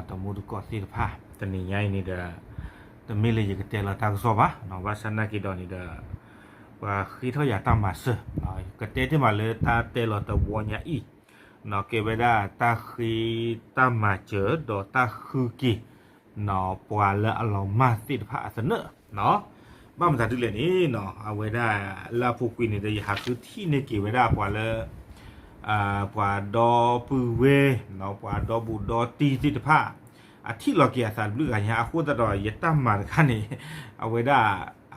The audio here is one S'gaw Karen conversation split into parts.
တမူတကိးသ့ၣ်တဖၣ် တနံၤညါအံၤန့ၣ်ဒီး တမ့ၢ်လၢယကတဲလီၤတၢ်ကစီၣ်ဘၣ်, ဘၣ်ဆၣ်နာ်က့ဒီးန့ၣ်ဒီး ပှၤဃ့ထီၣ်ယၤတၢ်မၤစၢၤ, ကတဲတ့ၢ်မးလၢတၢ်တဲလီၤတဝီညါအံၤ, ကဲဝဲဒၣ်တၢ်ဃ့တၢ်မၤစၢၤ ဒီးတၢ်ဃုက့ၤ ပှၤလၢအလီၤမၢ်သ့ၣ်တဖၣ်အသနၢၣ်, ဘၣ်မတၤဒ်လဲၣ်န့ၣ်, အဝဲဒၣ်လၢအပူၤကွံာ်န့ၣ်ဒီး ယဟးဃုထံၣ်န့ၢ်က့ၤဝဲဒၣ်ပှၤလၢ ပှၤဒီပုၢ်ဝဲၢ်, ပှၤဒီဘူးဒီတံၢ်သ့ၣ်တဖၣ် အထံၣ်လီၤက့ၤအသးတဘျုးဂၤညါ, အဃိသတးဒီး ယတၢ်မၤတခါန့ၣ် အဝဲဒၣ်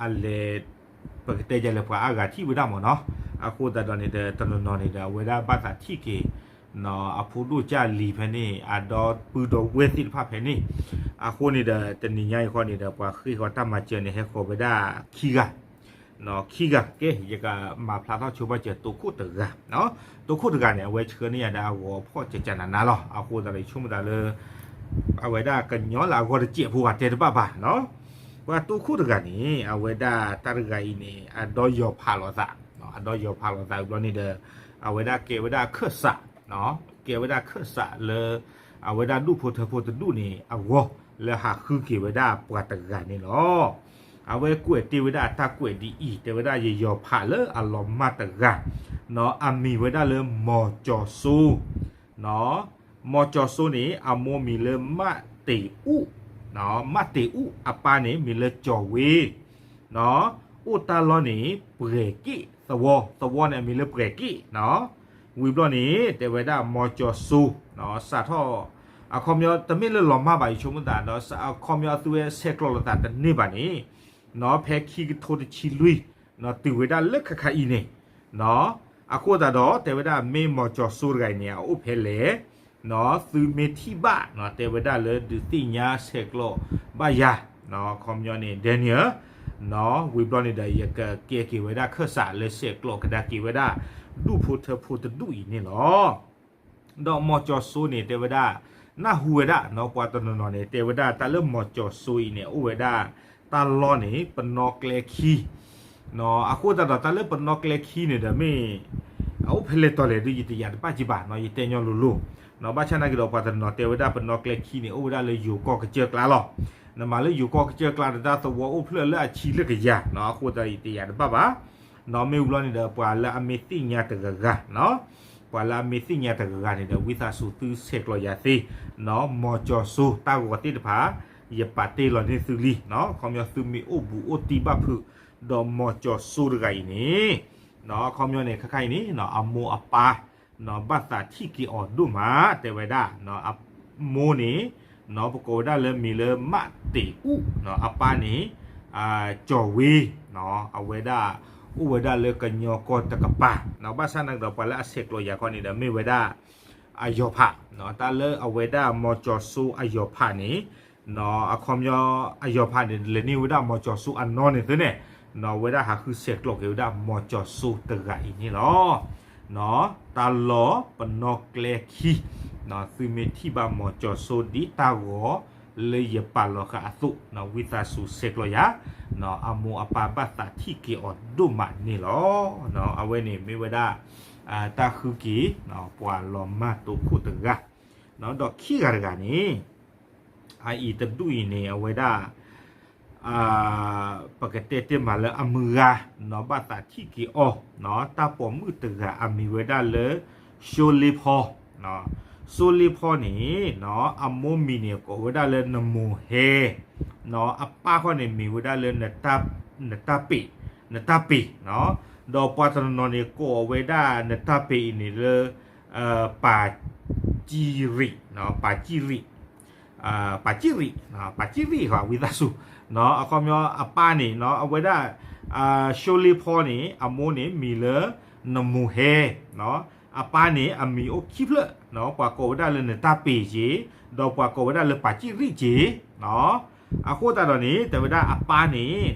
အလဲၤ ပကတဲယၤလဲၤပှၤအါဂၤထံၣ်ဝဲဒၣ်မ့ၢ်နီၤ, အဃိသတးဒီးန့ၣ်ဒီး တနီၤနီၤန့ၣ်ဒီး အဝဲဒၣ်ဘၣ်သးထံၣ်က့ၤ အဖိဒိၣ်ကၢ်လံၤဖဲန့ၣ် အဒီပုၢ်ဒီဝဲၢ်သ့ၣ်တဖၣ်ဖဲန့ၣ်, အဃိန့ၣ်ဒီး တနံၤညါအံၤဃီန့ၣ်ဒီး ပှၤဃ့ဃီၤတၢ်မၤစၢၤန့ၣ် ဟဲဃီၤဝဲဒၣ်ခံဂၤ ခံဂၤ, ကဲ ယကမၤဖျါထီၣ်ဆိပာ်စၢၤတိခိၣ်တဂၤ, တိခိၣ်တဂၤန့ၣ် အဝဲဆှၢန့ၢ်ယၤဒီးအဂီၤဖီၣ်ကကနၤနၤလီၤ, အဃိသတးဒီး ယဆိကမိၣ်သးလၢ အဝဲဒၣ်ကညီလၢအဂီၢ်တစဲးဖိဂၤတဲတဘၣ်ဘၣ်, ပှၤတိခိၣ်တဂၤန့ၣ် အဝဲဒၣ်တၢ်တဂၤအံၤန့ၣ် အဒီယီၤဖးလိာ်သး, အဒီယီၤဖးလိာ်သးဝံၤဘျီန့ၣ်ဒီး အဝဲဒၣ်ကဲဝဲဒၣ်ခၢၣ်စး ကဲဝဲဒၣ်ခၢၣ်စးလၢ အဝဲဒၣ်ဒူၣ်ဖိထၢဖိတဒူၣ်န့ၣ်အဂီၢ် လၢဟးဃုက့ၤဝဲဒၣ်ပှၤတဂၤန့ၣ်လီၤ. အဝဲကွဲးတ့ၢ်ဝဲဒၣ်အတၢ်ကွဲးဒ်အံၤ, တဲဝဲဒၣ်ယယီၤဖးလၢအလီၤမၢ်တဂၤ, အမံၤဝဲဒၣ်လၢမီၤကၠီၤစိ မီၤကၠီၤစိန့ၣ် အမိၢ်မံၤလၢမးတ့ၤအူၣ်, မးတ့ၤအူၣ်, အပၢ်န့ၣ်မံၤလၢကၠီၤဝ့, အိၣ်တၢ်လီၢ်န့ၣ် ပှဲၤက့ၣ်သဝီ, သဝီန့ၣ် အမံၤလၢပှဲၤက့ၣ်, ဝံၤဘျီန့ၣ် တဲဝဲဒၣ်မီၤကၠီၤစိ စးထီၣ် အခီပညီတမ့ၢ်လၢလီၤမၢ်ဘၣ် ယဆိကမိၣ်သးဒီး အခီပညီအသုဝဲဆဲးကျိးလိာ်သးတန့ၢ်ဘၣ်န့ၣ်, ဖဲခံကထိတဆံလွံၢ် တုၤဝဲဒၣ်လၢခါခါအံၤန့ၣ်, အဃိသတးဒီး တဲဝဲဒၣ်မ့ၢ်မီၤကၠီၤစိတဂၤအံၤန့ၣ် အအိၣ်ဖဲလဲၣ်, သုမ့ၢ်ထံၣ်ဘၣ် တဲဝဲဒၣ်လၢဒုးသ့ၣ်ညါဆဲးကျိးဘၣ်ယၤ, အခီပညီန့ၣ် Daniel, ဝံၤဘျီန့ၣ်ဒီး ယကကဲက့ၤဝဲဒၣ်ခၢၣ်စးလၢဆဲးကျိးကဒါက့ၤဝဲဒၣ် ဒူၣ်ဖိထၢဖိတဒူၣ်အံၤန့ၣ်လီၤ. ဒီးမီၤကၠီၤစိန့ၣ် တဲဝဲဒၣ် နၢ်ဟူဝဲဒၣ် ပှၤတနီၤနီၤန့ၣ် တဲဝဲဒၣ်တၢ်လၢမီၤကၠီၤစိအံၤန့ၣ် အိၣ်ဝဲဒၣ် တၢ်လီၢ်န့ၣ် ပနီၣ်ကျဲခံ, အဃိသတးဒီးတၢ်လၢပနီၣ်ကျဲခံန့ၣ်ဒီးမ့ၢ် အအိၣ်ဖဲလဲၣ်တီၤလဲၣ်ဒီး ယတယာ်တဘၣ်က့ဘၣ်နီၤ ယတဲညီလိၤလိၤ, ဘၣ်ဆၣ်နာ်က့ဒီး ပှၤတနီၤတဲဝဲဒၣ်ပနီၣ်ကျဲခံန့ၣ် အိၣ်ဝဲဒၣ်လၢယိၤကီၢ်ကစၢၢ်ကျါလီၤ. နမၤလၢယိၤကီၢ်ကစၢၢ်ကျါဒီး တၢ်သဝီအိၣ်ဖျၢၣ်လၢအဆံလၢကယၤနီၤ အဃိသတးဒီး ယတယာ်တဘၣ်ဘၣ်. မ့ၢ်ဝံၤဘျီန့ၣ်ဒီး ပှၤလၢအမ့ၢ်သ့ၣ်ညါတဂၤဂၤနီၤ ပှၤလၢအမ့ၢ်သ့ၣ်ညါတဂၤဂၤန့ၣ်ဒီး ဝံသးစူၤသုဆဲးကျိးယၤသ့နီၤ မီၤကၠီၤစိတၢ်ဂီၤသ့ၣ်တဖၣ် ယပာ်တ့ၢ်လီၤန့ၢ်သုလံနီၤ ခီပညီသုမ့ၢ်အိၣ်ဘူးအိၣ်တံၢ်ဘၣ်ဖုး ဒီးမီၤကၠီၤစိတဂၤအံၤန့ၣ် အခီပညီန့ၣ် ခါခါအံၤန့ၣ် အမိၢ်အပၢ် ဘၣ်သးထံၣ်က့ၤအီၤဒိၣ်မး တဲဝဲဒၣ် အမိၢ်န့ၣ် ပကိးဝဲဒၣ်လၢမံၤလၢမးတ့ၤအူၣ် အပၢ်န့ၣ် ကၠီၤဝ့ အဝဲဒၣ် အိၣ်ဝဲဒၣ်လၢကညီကီၢ်တကပၤ ဘၣ်ဆၣ်နာ်က့ဒီး ပှၤလၢအဆဲးကျိးယၤခီန့ၣ်ဒီး မ့ၢ်ဝဲဒၣ် အယီၤဖး တၢ်လၢအဝဲဒၣ်မီၤကၠီၤစိအယီၤဖးန့ၣ် အခီပညီ အယီၤဖးန့ၣ် လဲၤန့ၢ်ဝဲဒၣ်မီၤကၠီၤစိအနီၢ်န့ၣ်သုန့ၣ် အဝဲဒၣ်ဟးဃုဆဲးကျိးက့ၤဝဲဒၣ်မီၤကၠီၤစိတဂၤအံၤန့ၣ်လီၤ. တၢ်လီၢ်ပနီၣ်ကျဲခံ သုမ့ၢ်ထံၣ်ဘၣ်မီၤကၠီၤစိဒ်တၢ်ဂီၤလၢယပာ်လီၤဃာ်အသိး ဝံသးစူၤဆဲးကျိးယၤ အမိၢ်အပၢ်ဘၣ်သးထံၣ်က့ၤအီၤဒိၣ်မးန့ၣ်လီၤ. အဝဲန့ၣ်မ့ၢ်ဝဲဒၣ် တၢ်ဃုက့ၤ ပှၤလီၤမၢ်တိခိၣ်တဂၤ ဒီးခံဂၤတဂၤန့ၣ် အအံၤတဒူၣ်အံၤန့ၣ် အဝဲဒၣ် ပကတဲတ့ၢ်မးလၢအမုၢ်ဂၤ နီၢ်ဘၣ်သးထံၣ်က့ၤအီၤ တၢ်ပိာ်မုၣ်တဂၤအမံၤဝဲဒၣ်လၢ စိလ့ဖီ စိလ့ဖီန့ၣ် အမိၢ်မံၤန့ၣ် ကိးဝဲဒၣ်လၢနမိၤဟဲ အပၢ်ခီန့ၣ် မံၤဝဲဒၣ်လၢ နတၢ်ပ့ၤ နတၢ်ပ့ၤ ဒီးပှၤတနီၤနီၤန့ၣ် ကိးဝဲဒၣ်နတၢ်ပ့ၤအံၤန့ၣ်လၢ ပၢ်ကံရံး ပၢ်ကံရံး ပၢ်ကံရံး ပၢ်ကံရံး ဝံသးစူၤ အခီပညီအပၢ်န့ၣ် အဝဲဒၣ် စိလ့ဖီန့ၣ် အမိၢ်န့ၣ်မံၤလၢ နမိၤဟဲ အပၢ်န့ၣ် အမံၤအိၣ်ခံဖျၢၣ် ပှၤကိးဝဲဒၣ်လၢနတၢ်ပ့ၤက့ၤ ဒီးပှၤကိးဝဲဒၣ်လၢပၢ်ကံရံးက့ၤ အဃိသတးဒီးန့ၣ် တဲဝဲဒၣ်အပၢ်န့ၣ်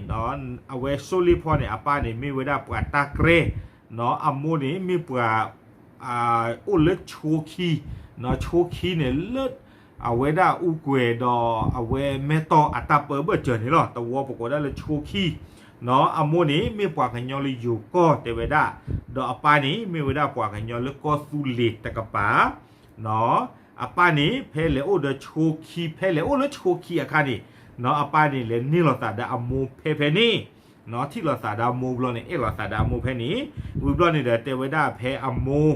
အဝဲစိလ့ဖီန့ၣ် အပၢ်န့ၣ် မ့ၢ်ဝဲဒၣ်ပှၤတၢ်ကြဲ အမိၢ်န့ၣ်မ့ၢ်ပှၤ အိၣ်လၢဆိခံ ဆိခံန့ၣ်လၢ အဝဲဒၣ်အူကွဲၤဒီးအဝဲမဲၢ်တီၢ်အတၢ်ပၢဘၢၣ်စၢၤန့ၣ်လီၤ. သဝီပကိးဒၣ်လၢဆိခံ အမိၢ်န့ၣ်မ့ၢ်ပှၤကညီလၢယိၤကီၢ်တဲဝဲဒၣ် ဒီးအပၢ်န့ၣ်မ့ၢ်ဝဲဒၣ်ပှၤကညီလၢကီၢ်သူလ့ၤတကပၤ နီၢ် အပၢ်န့ၣ် ဖဲလဲၤအိၣ်ဒီးဆှိခံ ဖဲလဲၤအိၣ်လၢဆှိခံအခါန့ၣ် နီၢ် အပၢ်န့ၣ် လဲၤန့ၢ်လိာ်သးဒီးအမိၢ်ဖဲဖဲန့ၣ် နီၢ် ထံၣ်လိာ်သးဒီးအမိၢ်ဘျီန့ၣ် အဲၣ်လိာ်သးဒီးအမိၢ်ဖဲန့ၣ် ဝံၤဘျီန့ၣ်ဒီး တဲဝဲဒၣ်ဖဲအမိၢ်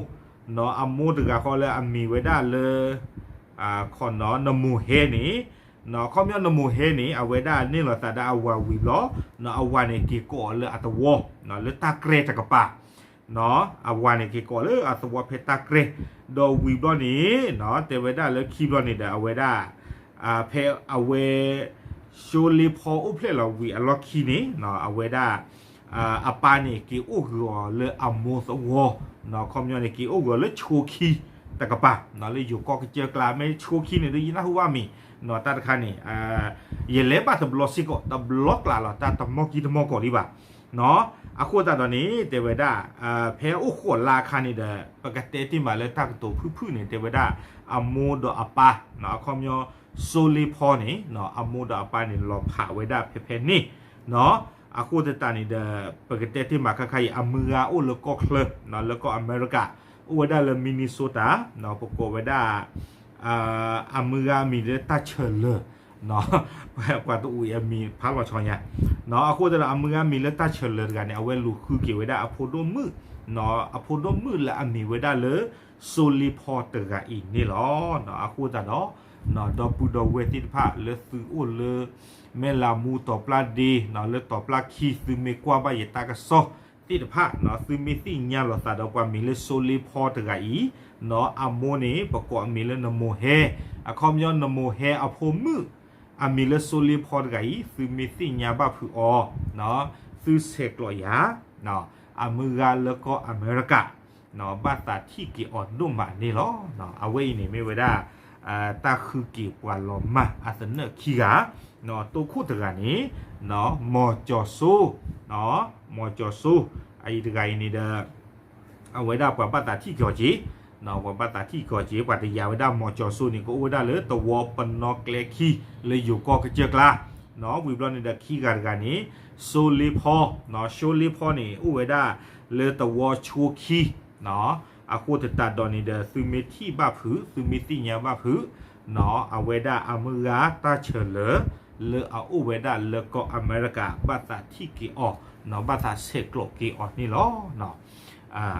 နီၢ် အမိၢ်တဂၤဃီလၢအမံၤဝဲဒၣ်လၢ ခီနီၢ် နမိၢ်ဟဲန့ၣ် နီၢ် အခီပညီနမိၢ်ဟဲန့ၣ် အဝဲဒၣ်န့ၢ်လိာ်သးဒီးအဝၤဝံၤဘျီ နီၢ် အဝၤန့ၣ်က့ၤကိးအီၤလၢအသဝီ နီၢ် လၢတၢ်ကြဲတကပၤ နီၢ် အဝၤန့ၣ်က့ၤကိးလၢအသဝီဖဲတၢ်ကြဲ ဒီးဝံၤဘျီန့ၣ် နီၢ် တဲဝဲဒၣ်လၢခံဘျီန့ၣ်ဒီး အဝဲဒၣ် ဖဲအဝဲ ၡိလ့ဖီအိၣ်ဖျဲၣ်လီၤဝံၤအလီၢ်ခံန့ၣ် နီၢ် အဝဲဒၣ် အပၢ်န့ၣ် က့ၤအိၣ်ဂၢၤအီၤလၢအမိၢ်သဝီ နီၢ် အခီပညီန့ၣ် က့ၤအိၣ်ဂၢၤလၢဆှိခံတကပၤ နီၢ် လၢယိၤကီၢ်ကစၢၢ်ကျါ မ့ၢ်ဆှိခံန့ၣ်ဒီး ယနၢ်ဟူဘၣ်မံၤ နီၢ် တၢ်တခါန့ၣ် ယလဲၤဘၣ်တဘျီစ့ၢ်ကီး တဘျီကျးလီၤ တၢ်တမီၢ်ကံတမီၢ်ကီၢ်ဒံးဘၣ် နီၢ် အဃိသတးဒီးန့ၣ် တဲဝဲဒၣ် ဖဲအိၣ်ဃိးလါအခါန့ၣ်ဒီး ပကတဲတ့ၢ်မးလၢတၢ်ကတိၤဖုၣ်ဖုၣ်န့ၣ် တဲဝဲဒၣ် အမိၢ်ဒီးအပၢ် နီၢ် အခီပညီ စိလ့ဖီန့ၣ် နီၢ် အမိၢ်ဒီးအပၢ်န့ၣ် လီၤဖးဝဲဒၣ်ဖဲဖဲန့ၣ် နီၢ် အဃိသတးန့ၣ်ဒီး ပကတဲတ့ၢ်မးခါခါအံၤ အမုၢ်ဂၤအိၣ်လၢကီၢ်ချၢ နီၢ် လၢကီၢ်အမဲရကၤ အိၣ်ဝဲဒၣ်လၢ Minnesota နီၢ် ပကိးဝဲဒၣ် အမုၢ်ဂၤအမံၤလၢတၢ်ဆၢၣ်လၢၤ နီၢ် ပှၤတအိၣ်အံၤအမံၤဖးလီၤဆီညါ နီၢ် အဃိသတးဒီး အမုၢ်ဂၤအမံၤလၢတၢ်ဆၢၣ်လၢၤတဂၤန့ၣ် အဝဲလူၤဃုက့ၤဝဲဒၣ်အဖိဒိၣ်မုၣ် နီၢ် အဖိဒိၣ်မုၣ်လၢအမံၤဝဲဒၣ်လၢ စိလ့ဖီတဂၤအံၤန့ၣ်လီၤ. နီၢ် အဃိသတးဒီး နီၢ် ဒီပုၢ်ဒီဝဲၢ်သ့ၣ်တဖၣ်လၢသုအိၣ်လၢ မဲၢ်လးမူတီၤပျၢ်ဒ့ နီၢ် လၢတီၤပျၢ်ခံ သုမ့ၢ်ကွၢ်ဘၣ်ယတၢ်ကစီၣ်သ့ၣ်တဖၣ် နီၢ် သုမ့ၢ်သ့ၣ်ညါလိာ်သးဒီးပှၤမံၤလၢစိလ့ဖီတဂၤအံၤ နီၢ် အမိၢ်န့ၣ် ပကိးအမံၤလၢနမိၢ်ဟဲ အခီပညီနမိၢ်ဟဲအဖိမုၣ် အမံၤလၢစိလ့ဖီတဂၤအံၤ သုမ့ၢ်သ့ၣ်ညါဘၣ်ဖုးအီၤ သုဆဲးကျိးယၤ နီၢ် အမုၢ်ဂၤလၢကီၢ်အမဲရကၤ နီၢ် ဘၣ်သးထံၣ်က့ၤအီၤဒိၣ်မးန့ၣ်လီၤ. နီၢ် အဝဲအံၤန့ၣ် မ့ၢ်ဝဲဒၣ် တၢ်ဃုက့ၤပှၤလီၤမၢ်အသနၢၣ်ခံဂၤ နီၢ် တိခိၣ်တဂၤန့ၣ် နီၢ် မီၢ်ကၠီၤစိ နီၢ် မီၢ်ကၠီၤစိ အအံၤတဂၤအံၤန့ၣ်ဒီး အဝဲဒၣ်ပှၤဘၣ်သးထံၣ်က့ၤအီၤက့ၤ နီၢ် ပှၤဘၣ်သးထံၣ်က့ၤအီၤက့ၤ ပှၤတယာ်ဝဲဒၣ်မီၢ်ကၠီၤစိန့ၣ် ကအိၣ်ဝဲဒၣ်လၢသဝီပနီၣ်ကျဲခံ လၢယိၤကီၢ်ကစၢၢ်ကျါ နီၢ် ဝံၤဘျီန့ၣ်ဒီးခံဂၤတဂၤန့ၣ် စိလ့ဖီ နီၢ် စိလ့ဖီန့ၣ် အိၣ်ဝဲဒၣ်လၢသဝီဆိခံ နီၢ် အဃိသတးဒီးန့ၣ်ဒီး သုမ့ၢ်ထံၣ်ဘၣ်ဖုး သုမ့ၢ်သ့ၣ်ညါဘၣ်ဖုး နီၢ် အဝဲဒၣ်အမုၢ်ဂၤတၢ်ဆၢၣ်လၢၤ လၢအအိၣ်ဝဲဒၣ်လၢကီၢ်အမဲရကၤ ဘၣ်သးထံၣ်က့ၤအီၤ နီၢ် ဘၣ်သးဆဲးကျိးက့ၤအီၤန့ၣ်လီၤ. နီၢ်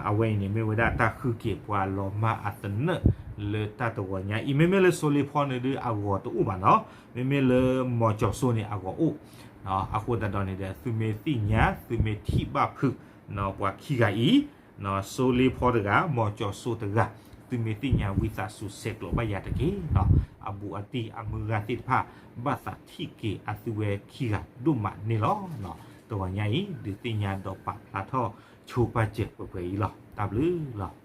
အဝဲအံၤန့ၣ်မ့ၢ်ဝဲဒၣ်တၢ်ဃုက့ၤပှၤလီၤမၢ်အသနၢၣ်လၢတၢ်တဂီၤညါအံၤ မ့မ့ၢ်လၢစိလ့ဖီန့ၣ်ဒုးအဂီၤတအိၣ်ဘၣ်နီၢ် မ့မ့ၢ်လၢမီၢ်ကၠီၤစိန့ၣ်အဂီၤအိၣ် အဃိသတးဒီးန့ၣ်ဒီး သုမ့ၢ်သ့ၣ်ညါ သုမ့ၢ်ထံၣ်ဘၣ်ဖုး နီၢ် ပှၤခံဂၤအံၤ နီၢ် စိလ့ဖီတဂၤ မီၢ်ကၠီၤစိတဂၤ သုမ့ၢ်သ့ၣ်ညါဝံသးစူၤဆဲးကျိးဘၣ်ယၤတက့ၢ်. နီၢ် အဘူးအတံၢ်အမုၢ်ဂၤသ့ၣ်တဖၣ် ဘၣ်သးထံၣ်က့ၤအသုဝဲခံဂၤဒိၣ်မးန့ၣ်လီၤ. နီၢ် တဂီၤညါအံၤ ဒုးသ့ၣ်ညါဒီးပာ်ဖျါထီၣ်ဆိပာ်စၢၤပှဲၤပှဲၤအံၤလီၤ. တၢ်ဘျုးလီၤ.